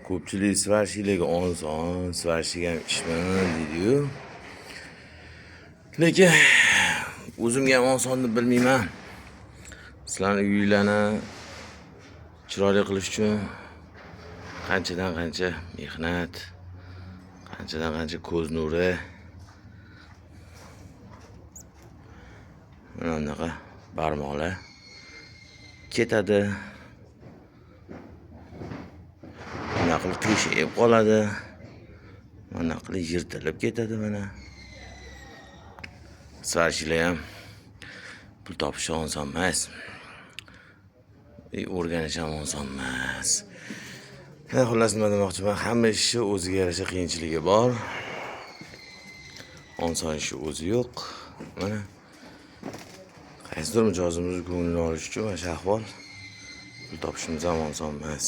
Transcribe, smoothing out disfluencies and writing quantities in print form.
Ko'pchilik сварщик larga oson, сварщик ham ishmi deydi-yu. Lekin o'zimga ham oson deb bilmayman. Sizlarni uyinglarni chiroyli qilish uchun qanchadan qancha mehnat, qanchadan qancha ko'z nuri. Mana bunaqa barmoqlar ketadi. Bunaqa qilib qiyshayib qoladi. Mana qilib yirtilib ketadi mana. Сварщик lar ham pul topish oson emas. O'rganish ham oson emas. Ha, xullas, nima demoqchiman, hamma ishni o'ziga yarasha qiyinchiligi bor. Oson ishi o'zi yo'q. Mana qaysidir mijozimizni ko'nglini olish uchun mana shu ahvol. Pul topishimiz ham oson emas.